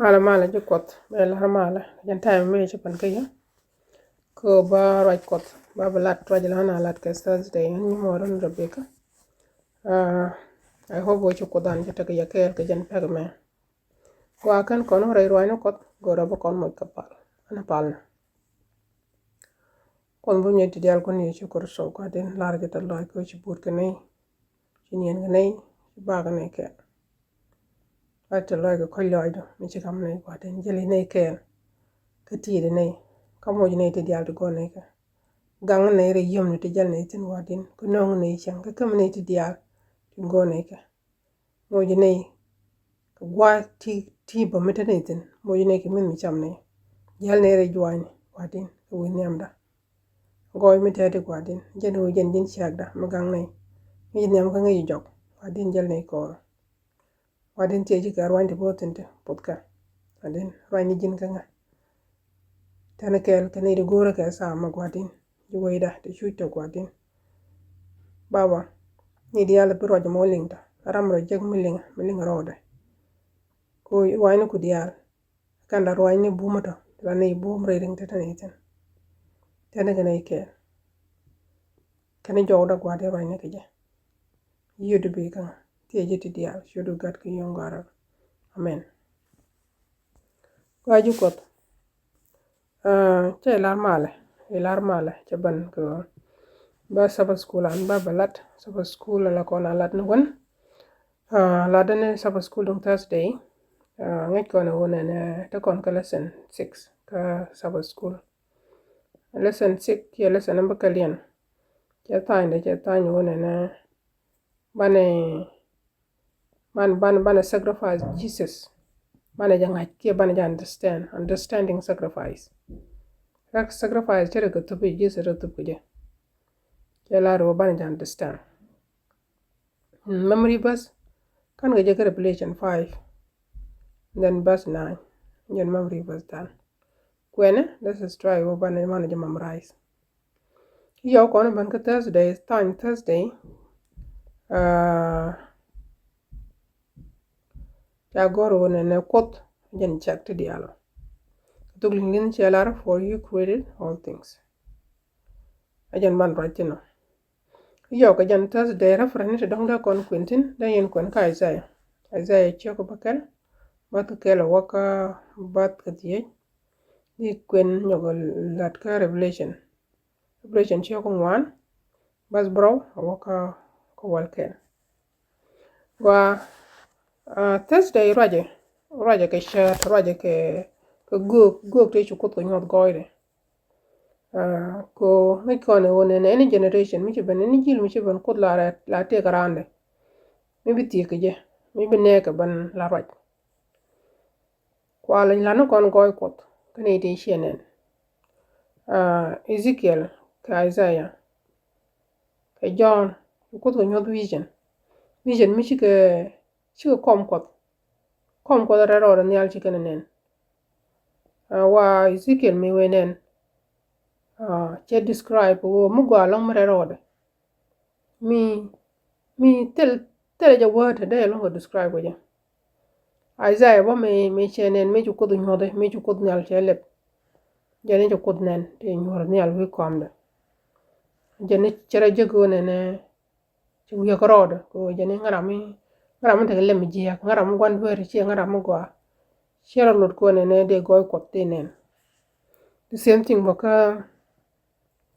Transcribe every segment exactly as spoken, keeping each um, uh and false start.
Malɛ malɛ ji̱ Kuɔth bɛ lar malɛ kɛ jɛn time mëë ci pan kä yɛ. Kɛ ba ruac Kuɔth ba bɛ lat ruac la na lat kɛ Thursday ɛn nyi mɔ run Rebecca. I hope wä ci Kuoth an ci tek yɛ kɛɛl kɛ jɛn pɛk mɛ. Gua kɛn kɔn wä rɛy ruac ni Kuɔth go̱o̱rä bä kɔn moc kɛ pal ɛn pal ni. Kuɔth bä nyɛ ti dial kun yɛ ci kor so Gua̱di̱n lar jɛ tɛ lɔc kɛ ci but kɛ nɛy. Ci niɛn kɛ nɛy ci bak kɛ nɛy kɛ. Lar tɛ lɔc kɛ kɔc lɔcdu mi ci kam nɛy Gua̱di̱n jäli nɛy kɛɛl. Kä ti̱i̱dɛ nɛy kä moc nɛy ti dial ti gɔn nɛy kɛ. Gaŋ nɛy rɛy yom ni ti jäl nɛy thin Gua̱di̱n kä nöŋ nɛy cäŋ kä käm nɛy ti dial ti gɔn nɛy kɛ. Moc nɛy kɛ gua̱a̱th ti ti bä mi te nɛy thin moc nɛy kɛ min mi cam nɛy. Jäl nɛy rɛy jua̱a̱ny Gua̱di̱n kɛ wi̱i̱ nhiamda. Gɔɔy mi tɛt i̱ Gua̱di̱n jɛn i̱ wä jɛn ji̱n ciakda mi gaŋ nɛy. Ŋi̱c nhiam kä ŋi̱c jɔk Gua̱di̱n jäl nɛy kɔɔr. Gua̱di̱n thiec i̱ kɛ ruany ti bo̱o̱th thi̱n ti puth kɛ. Gua̱di̱n ruany ni ji̱n kä ŋa. Tɛn kɛɛl kɛ nɛy ti go̱o̱rä kɛ thaam ma Gua̱di̱n ji̱ wecda ti cuc tɔ Gua̱di̱n. Baba ni diaal bi ruac mɔ liŋ tɔ ram rɔ jek mi liŋ mi liŋ rɔɔdɛ. Ko ruany ni ku diaal. Kɛn la ruac ni bum tɔ la ni bum rɛy riŋ te tɛn ithin. Tɛn kɛ nɛy kɛɛl. Kɛn jɔwdä Gua̱di̱n ruac ni kɛ jɛ. Yiëëdu bi kä ŋa thiec ji̱ ti diaal ciötdu Gat kɛ Yio̱ŋ Gɔaa Rɛl. Amen. Gɔaa ji̱ Kuɔth. Cɛ ilar malɛ ilar malɛ cɛ ben kɛ ba Sabbath school an ba bɛ lat Sabbath school ala kɔn a lat ni wän. Lat ni Sabbath school duŋ Thursday. Ŋäc kɔn a wä nɛnɛ te kɔn kä lesson six kä Sabbath school. Lesson six kiɛ lesson ni bä kɛ liɛn. Cɛ thany de cɛ thany wä nɛnɛ banɛ Banɛ banɛ banɛ sacrifice Jesus. Banɛ jɛ ŋa̱c kiɛ banɛ jɛ understand understanding sacrifice. Rak sacrifice cɛ rɛ kɛ thup i̱ Jesus rɛ thup kɛ jɛ. Cɛ la rɛ wä banɛ jɛ understand. Memory verse kan kɛ jɛ kɛ Revelation five. Then verse nine. Jɛn memory verse dan. Kuɛnɛ let's try wä banɛ manɛ jɛ memorize. Yɔw kɔn ben kä Thursday thany Thursday. Ca gɔr wä nɛnɛ Kuoth jɛn cak ti diaal. Kä thuk liŋ liŋ cɛ lar for you created all things. A jɛn ban ruac thin ɔ. Yɔw kɛ jɛn Thursday reference ni ti dɔ̱ŋ dee kɔn kuɛn thin dee yɛn kuɛn kä Isaiah. Isaiah ciök bä kɛl bäth kɛl wä kä bäth kɛ thiec. Di kuɛn nyɔk lat kä Revelation. Revelation ciök ŋuan bäth bärɔw a wä kä wal kɛl. Gua Thursday ruacɛ ruacɛ kɛ cäät ruacɛ kɛ kɛ göök göök tëë ci Kuoth kɛ nyuɔth gɔɔydɛ. Ko ŋäc kɔn ɛ wä nɛn any generation mi ci ben any ji̱l mi ci ben Kuoth la rɛt la tëëk randɛ. Mi bi thiek kɛ jɛ mi bi nɛɛkɛ ben la ruac. Kua leny la̱t ni kɔn gɔɔy Kuɔth kä nɛy ti ciɛ nɛn. Ezekiel kɛ Isaiah kɛ John kɛ Kuoth kɛ nyuɔth vision. Vision mi cikɛ cikɛ kɔm Kuɔth. Kɔm Kuɔth rɛl rɔɔdɛ nhial cikɛ nɛ nɛn. Wa Ezekiel mi wee nɛn cɛ describe wä mi gɔaa lɔŋ mi rɛl rɔɔdɛ. Mi mi thil thil jɛ word dee lɔŋ kɛ describe kɛ jɛ. Isaiah bä mi mi cɛ nɛn mi ci Kuoth nyuɔthi mi ci Kuoth nhial cɛ lɛp. Jɛ ni ci Kuoth nɛn ti nyuɔth nhial wi̱i̱ kɔamdɛ. Jɛ ni cɛ rɔ jek wä nɛnɛ ci wi̱i̱ kɛ rɔɔdɛ kɛ wä jɛ ni ŋa̱ram mi ŋa̱ram mi tekɛ lɛp mi jiɛk ŋa̱ram mi gua̱n dueeri ciɛ ŋa̱ram mi gɔaa. Cɛ rɔ lot kɛ wä nɛnɛ dee gɔɔy Kuɔth ti nɛn. The same thing bä kä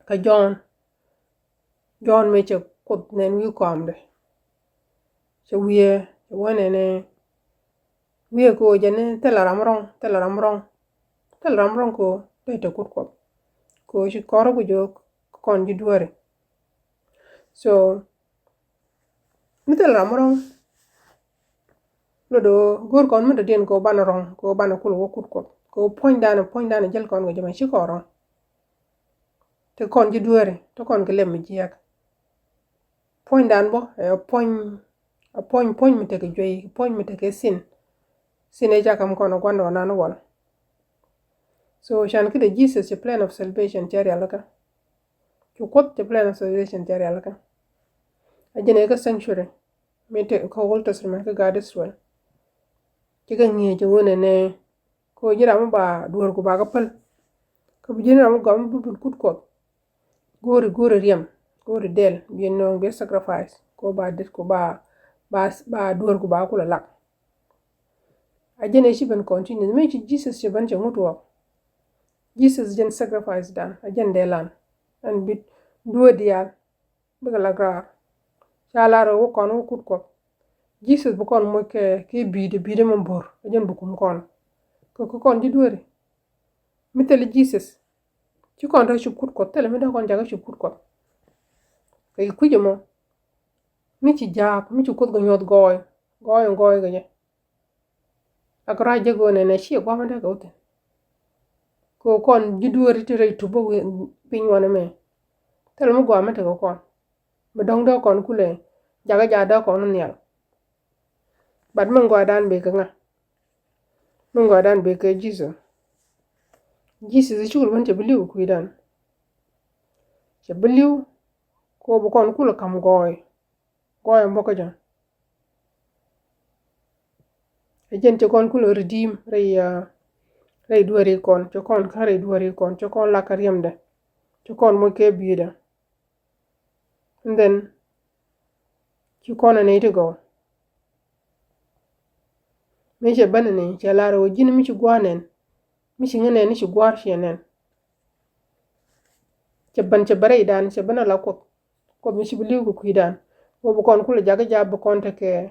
kä John. John mëë cɛ Kuoth nɛn wi̱i̱ kɔamdɛ. Cɛ wi̱i̱ cɛ wä nɛnɛ wi̱i̱ kɛ ɣöö jɛn ni thilɛ ram rɔ̱ŋ thilɛ ram rɔ̱ŋ. Thilɛ ram rɔ̱ŋ kɛ ɣöö dee te Kuoth Kuɔth kɛ ɣöö ci kɔr ku jɔk kɔn ji̱ dueeri. So mi thilɛ ram rɔ̱ŋ. Lot ɣöö go̱o̱r kɔn mi dɔ̱diɛn kɛ ɣöö banɛ rɔ̱ŋ kɛ ɣöö banɛ kul wä Kuoth Kuɔth kɛ ɣöö puɔ̱nydan puɔ̱nydan jäl kɔn kɛ jɛ mɛ ci kɔn rɔ̱ŋ. Te kɔn ji̱ dueeri te kɔn kɛ lɛp mi jiɛk. Puɔ̱nydan bä ɛ puɔ̱ny a puɔ̱ny puɔ̱ny mi tekɛ juey puɔ̱ny mi tekɛ sin. Sin ɛ ca kam kɔn ɛ gua̱ndɔɔŋ nan wal. So can ki̱dɛ Jesus ci plan of salvation cɛ rial kä. Ci Kuoth ci plan of salvation cɛ rial kä. A jɛn ɛ kä sanctuary mi te kä Old Testament kä gaat Israel. Ci kɛ ŋi̱eec ɛ wunɛ nɛ Kɛ ɣöö ji̱n ram mi ba duɔ̱ɔ̱r ku ba kɛ päl. Kä bi ji̱n ram mi gɔaa mi bi ben kut Kuɔth. Go̱o̱ri, go̱o̱ri riɛm, go̱o̱ri dɛl, bi nööŋ, bi sacrifice kɛ ɣöö ba det, kɛ ɣöö ba, ba, ba duɔ̱ɔ̱r ku ba kulɛ lak. A jɛn ɛ ci ben continue mi ci Jesus cɛ ben cɛ ŋut wä. Jesus jɛn sacrifice dan a jɛn dɛlan. Ɛn bi duɔ̱ɔ̱r diaal bikɛ la gɔaa. Ca lar ɣöö wä kɔn wä kut Kuɔth. Jesus bi kɔn moc kɛ, kɛ bi̱i̱dɛ, bi̱i̱dɛ mɛ bo̱r, ɛ jɛn bi kum kɔn. Kɛ, kɛ kɔn ji̱ dueeri. Mi thilɛ Jesus, ci kɔn te cup kut Kuɔth, thilɛ mi dee kɔn jakä cup kut Kuɔth. Kɛ kui̱c ɛmɔ, mi ci jaak, mi ci Kuoth kɛ nyuɔth gɔɔy, gɔɔy, gɔɔy kɛ jɛ. Ak ruac jek ɣöö nɛnɛ ciɛ gua̱a̱th mi dee kɛ wä thi̱n. Kɛ ɣöö kɔn ji̱ dueeri ti rɛy tup bä wi̱i̱ piny wanɛ mɛ. Thilɛ mi gɔaa mi tekɛ kɔn. Mi dɔ̱ŋ dee kɔn kulɛ jakä jaak dee kɔn nhial. But mi gɔaadan bek kɛ ŋa? Mi gɔaadan bek kɛ Jesus. Jesus cukul ben cɛ bi li̱w kɛ kui̱dan. Cɛ bi li̱w kɛ ɣöö bi kɔn kulɛ ka̱m gɔɔy. Gɔɔy ɛn bä kä jɔ̱ɔ̱n. Ɛ jɛn cɛ kɔn kulɛ redeem rɛy, uh, rɛy dueeri kɔn, cɛ kɔn kä rɛy dueeri kɔn, cɛ kɔn lak kä riɛmdɛ, cɛ kɔn moc kɛ bi̱i̱dɛ. And then ci kɔn ɛ nɛy ti gɔw. Mi cɛ ben ni cɛ lar ɣöö ji̱n mi ci gua̱a̱r nɛn, mi ci ŋä nɛn ni ci gua̱a̱r ciɛ nɛn. Cɛ ben, cɛ ben rɛydan, cɛ ben ala Kuoth. Kuoth mi ci bi li̱w kɛ kui̱dan. Ɣöö bi kɔn kulɛ jakä jaak, bi kɔn tekɛ,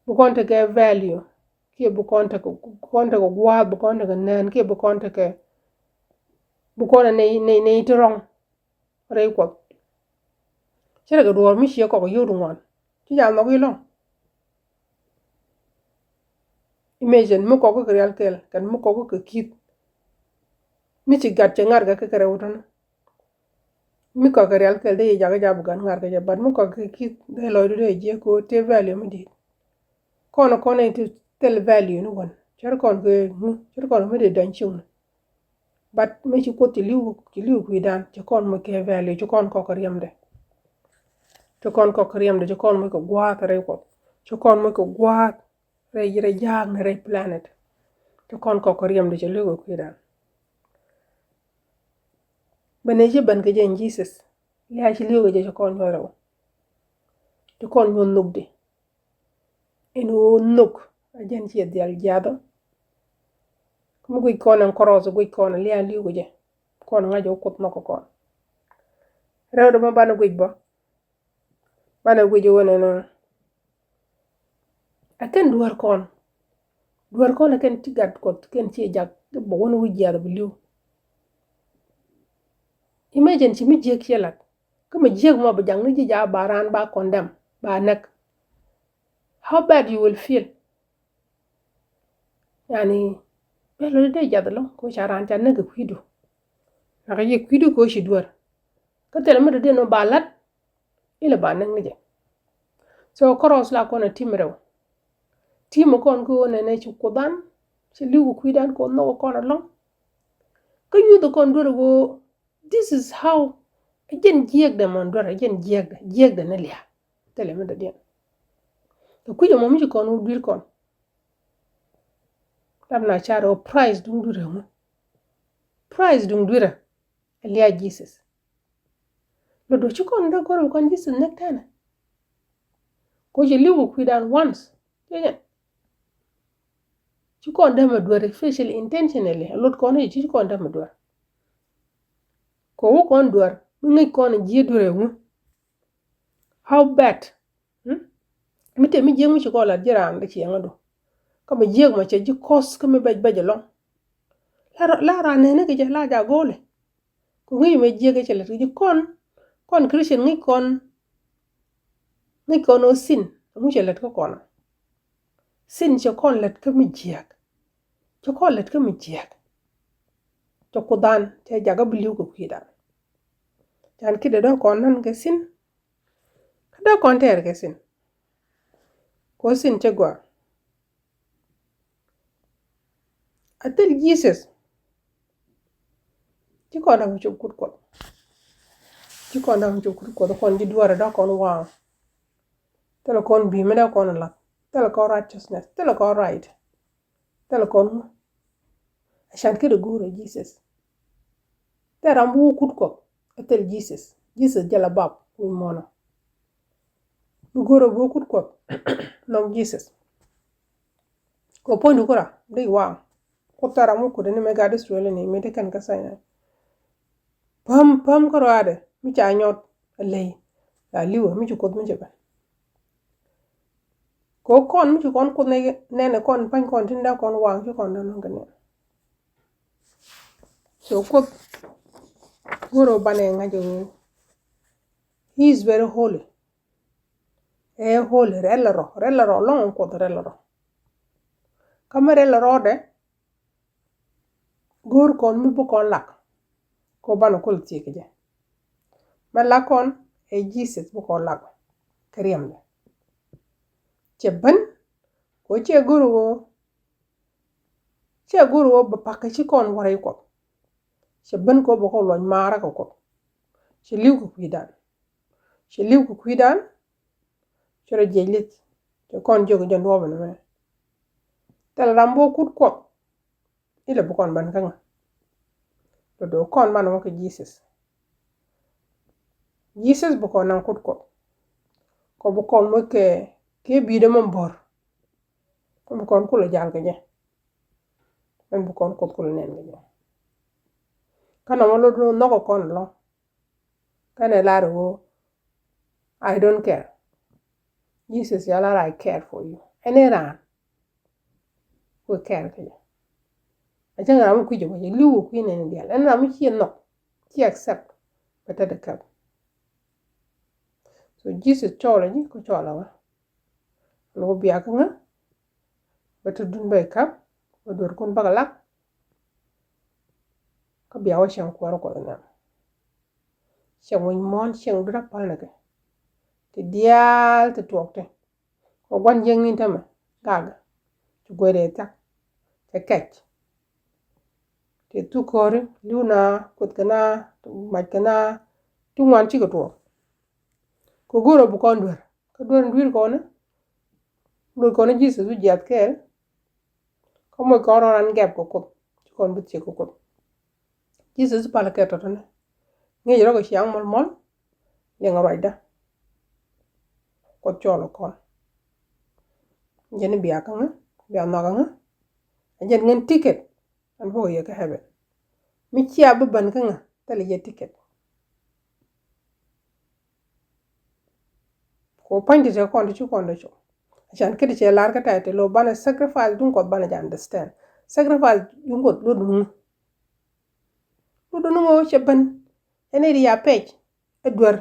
bi kɔn tekɛ value. Kiɛ bi kɔn tekɛ, bi kɔn tekɛ gua̱a̱th, bi kɔn tekɛ nɛn, kiɛ bi kɔn tekɛ, bi kɔn ɛ nɛy, nɛy, nɛy ti rɔ̱ŋ rɛy Kuɔth. Ce̱tkɛ duɔ̱ɔ̱r mi ciɛ kɔk yio̱w ti ŋuan. Ci jɛ nhɔk i̱ lɔ̱ŋ. Imagine mi kɔk kɛ rial kɛl kɛn mi kɔk kɛ ki̱th. Mi ci gat cɛ ŋa̱r kɛ kɛ kɛ rɛw tɔ̱nä. Mi kɔk kɛ rial kɛl dee yɛ jakä jaak bi gat ŋa̱r kɛ jɛ, but mi kɔk kɛ ki̱th dee lɔcdu dee jiɛ kɛ ɣöö tëë value mi di̱i̱t. Kɔn kɔn nɛy ti thil value ni wän. Cär kɔn kɛ ŋu, cär kɔn mi dee da̱ny ciökni. But mi ci Kuoth ci li̱w, ci li̱w kui̱dan, ci kɔn moc kɛ value, ci kɔn kɔk kɛ riɛmdɛ. Ci kɔn kɔk kɛ riɛmdɛ, ci kɔn moc kɛ gua̱a̱th rɛy Kuɔth. Ci kɔn moc kɛ gua̱a̱th rɛy, rɛy jaak ni rɛy planet. Ci kɔn kɔk kɛ riɛmdɛ, ci li̱w kɛ kui̱dan. Bɛ nɛy ci ben kɛ jɛ in Jesus. Lia̱a̱ ci li̱w kɛ jɛ ci kɔn nyuɔth rɛw. Ci kɔn nyuɔth nhökdi. Ɛn ɣöö nhök a jɛn ciɛ dhial jiathä. Kä mi guic kɔn ɛn kɔrɔth guic kɔn lia̱a̱ li̱w kɛ jɛ. Kɔn ŋa̱c ɛ wä Kuoth nhɔk kɛ kɔn. Rɛwdɛ mɛ banɛ guic bä. Banɛ guic ɛ wä nɛnɛ. Ɛ kɛn duäär kɔn. Duäär kɔn ɛ kɛn ti gat Kuɔth kɛn ciɛ jak bɛ wä ni wi̱c jiath bi li̱w. Imagine ci mi jiäk ciɛ lat. Kä mi jiäk mɔ bi jak ni ji̱ ja ba raan ba condemn ba näk. How bad you will feel. Yani bɛ lɔ dee jath lɔ ko ca raan ca näk kɛ kui̱du. Naka yɛ kui̱du ko ci duäär. Kä thilɛ mi dɔ̱diɛn mɔ ba lat. Ilɛ ba näk ni jɛ. So kɔrɔs la kɔn a tim rɛw. Tim kɔn ko nɛnɛ ci Kuothdan ci li̱w kɛ kui̱dan ko nhɔk kɔn alɔŋ. Kä yuth kɔn duer ko. This is how. Ɛ jɛn jiɛkdɛ mɔn duer, ɛ jɛn jiɛkdɛ, jiɛkdɛ ni lia̱a̱. Thilɛ mi dɔ̱diɛn. Kɛ kui̱c ɛmɔ mi ci kɔn wä dui̱r kɔn. Lam na car ɛ price duŋ dui̱rɛ ŋu. Price duŋ dui̱rɛ. Ɛ lia̱a̱ Jesus. Lot duer ci kɔn dee gɔr ɛ kɔn Jesus näk tɛnɛ. Ko ci li̱w kɛ kui̱dan once. Ci jɛn. Ci kɔn dee mɛ duer, especially intentionally. Lot kɔn ci kɔn dee mɛ duer. Kɛ wä kɔn duer mi ŋäc kɔn ji̱ duer ɛ ŋu. How bad? Hmm? Mi te mi jiäk mi ci kɔn lat ji̱ raan dee ciɛŋädu. Kä mi jiäk mɔ cɛ ji̱ kɔs kä mi bɛc bɛc ɛlɔŋ. La ra-, la raan nɛni kɛ jɛ la ja go̱o̱lɛ. Kɛ ŋäc mɛ jiäk cɛ lät kɛ ji̱ kɔn. Kɔn Christian ŋäc kɔn. Ŋäc kɔn ɔ sin. Ɛŋu cɛ lät kä kɔn. Sin cɛ kɔn lät kä mi jiäk. Cɛ kɔn lät kä mi jiäk. Cɛ Kuothdan cɛ jakä bi li̱w kɛ kui̱dan. Can kiɛ dee dɔ̱ŋ kɔn nän kɛ sin. Kä dee kɔn tɛɛr kɛ sin. Ko sin cɛ gɔaa. A thil Jesus. Ci kɔn dee mi cop kut Kuɔth. Ci kɔn dee mi cop kut Kuɔth kɔn ji̱ duäärɛ dee kɔn waaŋ. Thilɛ kɔn bi̱i̱ mi dee kɔn lath. Thilɛ kɔn righteousness. Thilɛ kɔn right. Thilɛ kɔn ŋu. Acan kɛ di go̱o̱rɛ Jesus. Thil ram bi wä kut Kuɔth ɛ thil Jesus. Jesus jɛ la bap wi̱i̱ muɔ̱ɔ̱nɔ. Bi go̱o̱rɛ bi wä kut Kuɔth nɔŋ Jesus. Kɛ puɔ̱nydu kura di waŋ. Kuoth thil ram wä kut ni mɛ gat Israel ni mi ti kɛn kä Sinai. Päm päm kä ruaadɛ mi ca nyɔt a ley. La liwä mi ci Kuoth mi ci bɛ. Kɛ kɔn mi ci kɔn Kuoth nɛ nɛnɛ kɔn pa̱ny kɔn tin da kɔn waŋ ci kɔn da nɔŋ kɛ nɛn. So Kuoth go̱o̱rɛ banɛ ŋa̱c ɛ ɣöö he is very holy. Ɛ holy, rɛl rɔ, rɛl rɔ, lɔŋ Kuoth rɛl rɔ. Kä mi rɛl rɔ dɛ go̱o̱r kɔn mi bi kɔn lak. Kɛ banɛ kul thiek jɛ. Mɛ lak kɔn ɛ Jesus bi kɔn lak kɛ riɛmdɛ. Cɛ ben kɛ cɛ go̱o̱r ɣöö Cɛ go̱r ɣöö bɛ pa̱k kɛ ci kɔn wä rɛy Kuɔth. Cɛ ben kɛ ɣöö bɛ kɔn luɔc maarä kɛ Kuɔth. Cɛ li̱w kɛ kui̱dan. Cɛ li̱w kɛ kui̱dan. Cɛ rɔ jiɛc li̱th. Cɛ kɔn jiök jɛ duɔ̱ɔ̱p ɛn mɛ. Thilɛ ram bä kut Kuɔth. Ilɛ bi kɔn ban kä ŋa. Lɔ do̱ kɔn ban wä kɛ Jesus. Jesus bi kɔn naŋ kut Kuɔth. Kɔ bi kɔn wä kɛ kɛ bi̱i̱dɛ mɔ bɔr. Kɔ bi kɔn kulɛ jal kɛ jɛ. Mɛn bi kɔn Kuoth kulɛ nɛn kɛ jɛ. Kä nɔmɔ lot ni nhɔkɔ kɔn lɔ. Kɛnɛ lar ɣöö I don't care. Jesus ya lar I care for you. Ɛn ɛ raan. Kuɛ care kɛ jɛ. A cäŋ ram mi kui̱ jɛ wä jɛ li̱w kɛ kui̱ nɛn diaal. Ɛn ram mi ciɛ nhɔk. Ciɛ accept. Bɛ tä dɛ käp. So Jesus cɔɔlɛ ji̱ kä cɔɔlɛ wä. Ɛn wä bia kä ŋä. Bɛ tä dun bɛ käp. Bɛ duer kun bäkɛ lak. Kä bia wä cieŋ kuäärä Kuɔth nhiam. Cieŋ wi̱ny muɔ̱ɔ̱n cieŋ duer a päl ni kɛ. Ti diaal ti tuɔɔk ti. Kɛ gua̱n jiäkni tämɛ gak. Ci gueer ɛ thiak. Cɛ kɛc. Ti thuk ko̱ri li̱w na kuoth kɛ na mac kɛ na ti ŋuan cikɛ tuɔɔk. Kɛ go̱o̱r ɔ bi kɔn duer. Kä duer in dui̱r kɔn ni. Dui̱r kɔn ni Jesus wi̱c jiath kɛɛl. Kä moc kɔn rɔ̱ ran gɛp kɛ Kuoth. Ci kɔn bi thiek kɛ Kuoth. Jesus pal kɛ tɔ̱tɔ̱ni. Ŋi̱i̱c rɔ̱ kɛ ciaŋ mɔl mɔl. Liŋ ruacda. Kuoth cɔɔl kɔn. Jɛn bia kä ŋä, bia nhɔk kä ŋä. Jɛn ŋän ticket. An bä kɛ yɛ kä heaven. Mi cia bi ben kä ŋä, thilɛ jɛ ticket. Kɛ ɣöö pa̱ny ti te kɔn ti ci kɔn dee cop. Acan kä ti cɛ lar kä tɛt ti lo̱ banɛ sacrifice duŋ Kuɔth banɛ jɛ understand. Sacrifice duŋ Kuɔth lo̱ duŋ. Lo̱ duŋ ŋö cɛ ben. Ɛn iri ya pɛc. Ɛ duer.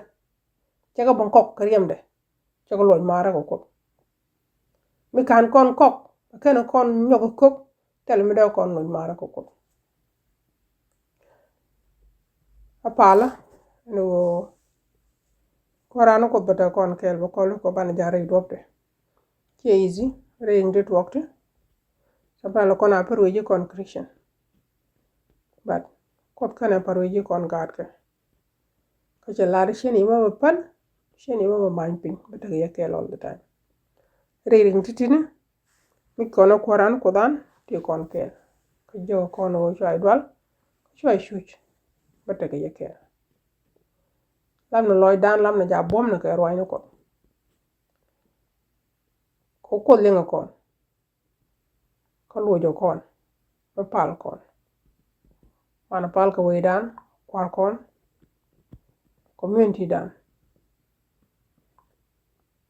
Cɛ kɛ ben kɔk kɛ riɛmdɛ. Cɛ kɛ luɔc maarä kɛ Kuoth. Mi ka̱n kɔn kɔk kɛn kɔn nyɔk kɛ ko̱k. Thilɛ mi dee kɔn luɔc maarä kɛ Kuoth. A palä ɛn ɣöö kuäran Kuoth bɛ te kɔn kɛɛl bɛ kɔn kɔ banɛ ja̱ rɛy duɔ̱pdɛ. Ciɛ easy rɛy in ti tuɔɔk ti. Sometimes lɛ kɔn a pär wee ji̱ kɔn Christian. But Kuoth kɛnɛ pär wee ji̱ kɔn gaatkɛ. Kä cɛ lar cien i̱ mɛ bɛ päl, cien i̱ mɛ bɛ many piny bɛ tekɛ yɛ kɛɛl all the time. Ri riŋ ti̱ti̱ni mi kɔn ɛ kuäran Kuoth an ti kɔn kɛɛl. Kä jiök kɔn ɣöö cua i̱ dual kä cua i̱ cuc bɛ tekɛ yɛ kɛɛl. Lamnɛ lɔcdan, lamnɛ ja̱ buɔ̱mnɛ kɛ ruacni Kuɔth. Kɛ Kuoth liŋɛ kɔn. Kä luɔcɛ kɔn mi pal kɔn. Wanɛ pal kɛ wecdan, kua̱r kɔn, community dan.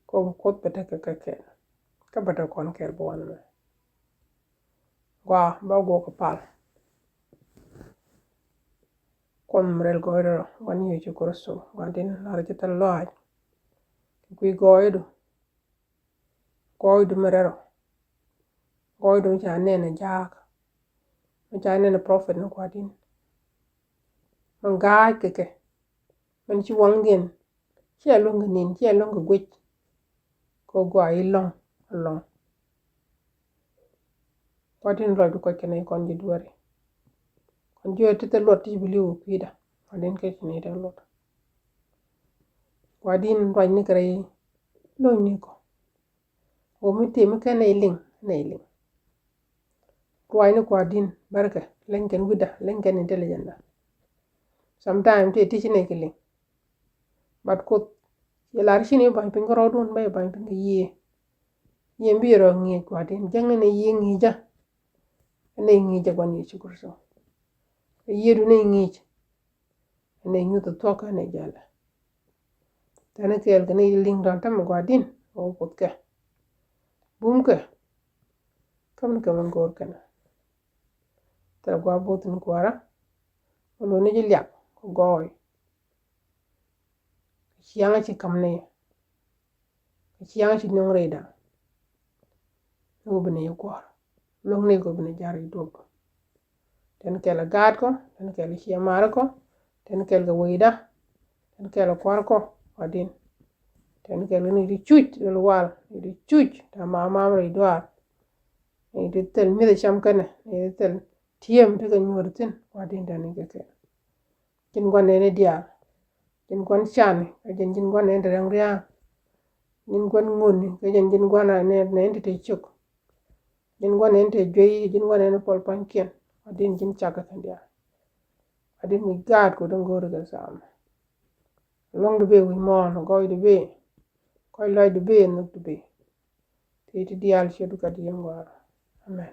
Kɛ Kuoth bɛ tekɛ kɛ kɛɛl kä bɛ tekɛ kɔn kɛɛl bä wanɛ mɛ. Gua bä guɔ kɛ pal. Kuoth mi rɛl gɔɔydɛ rɔ, wan Yecu Kritho, wan tin lar ci thil lɔaac. Kɛ kui̱ gɔɔydu. Gɔɔydu mi rɛl rɔ. Gɔɔydu mi ca nɛn ɛ jaak. Mi ca nɛn ɛ prophet ni Gua̱di̱n. Min ga̱a̱c kɛ kɛ. Min ci waŋdiɛn. Ciɛ luäŋ kɛ ni̱n, ciɛ luäŋ kɛ guic. Kɛ gɔaa i̱ lɔ̱ŋ ɛlɔ̱ŋ. Gua̱di̱n lɔcdu kɔc kɛnɛ kɔn ji̱ dueeri. Kɔn ji̱ ti thil luɔt ti bi li̱w kui̱da. Gua̱di̱n kɛ ci ni thil luɔt. Gua̱di̱n ruacni kɛ rɛy lo̱cni kɔ. Wä mi tëë mi kɛn nɛy liŋ, nɛy liŋ. Ruaacni Gua̱di̱n bärkɛ, leny kɛn wi̱cdä, leny kɛn intelligent dä. Sometime tëë ti ci nɛy kɛ liŋ. But Kuoth, yɛ lar ci ni ba̱ny piny kärɔɔdun, bä yɛ ba̱ny piny kɛ yiëë. Yiëë bi rɔ ŋi̱i̱c Gua̱di̱n, jäŋni ni yiëë ŋi̱i̱cä. Nɛy ŋi̱i̱cä Gua̱n Yecu Kritho. Kɛ yiëëdu nɛy ŋi̱i̱c. Nɛy nyuth thuɔ̱k kä nɛy jälä. Tɛn kɛɛl kɛ nɛy liŋ dɔ̱ŋ tämɛ Gua̱di̱n, ɣöö Kuoth kɛ. Bum kɛ. Käm ni kɛ mɛ go̱o̱r kɛn. Thil Gua̱a̱ bo̱o̱th ni Kuäärä. Mɛ lo̱ni ji̱ liak kɛ gɔɔy. Ciaŋä ci ka̱m ni. Kɛ ciaŋ ci nöŋ rɛyda. Ni wä bi ni yi kuɔr. Luäŋ ni kɔ bi ni jar yi duɔp. Tɛn kɛl a gaat kɔ, tɛn kɛl a ciɛ mar kɔ, tɛn kɛl kɛ wecda, tɛn kɛl a kuar kɔ, Gua̱di̱n. Tɛn kɛl ni di cuc, ril wal, ni di cuc, ta mamam rɛy duar. Ni di thil mi̱th a cam kɛnɛ, ni di thil tiɛm ti kɛ nyuɔr thin, Gua̱di̱n, tɛn ni kɛ kɛl. Ji̱n gua̱n nɛni diaal. Ji̱n gua̱n can, kä ji̱n, ji̱n gua̱n nɛni te rɛŋ ria̱a̱ŋ. Ji̱n gua̱n ŋuni, kä ji̱n, ji̱n gua̱n nɛni, nɛni te te cuk. Ji̱n gua̱n nɛni te juey, ji̱n gua̱n nɛni puɔl pua̱nykiɛn. Gua̱di̱n, ji̱n cak kä kɛn diaal. Gua̱di̱n, wi̱c gaat kɛ duŋ go̱o̱ri kɛ thaam. Luɔ̱ŋ di bee wi̱i̱ muɔ̱ɔ̱n, gɔɔy di bee. Kɔc lɔc di bee, nhök di bee. Ti ti diaal ciöt kä di yɛn gua̱a̱r. Amen.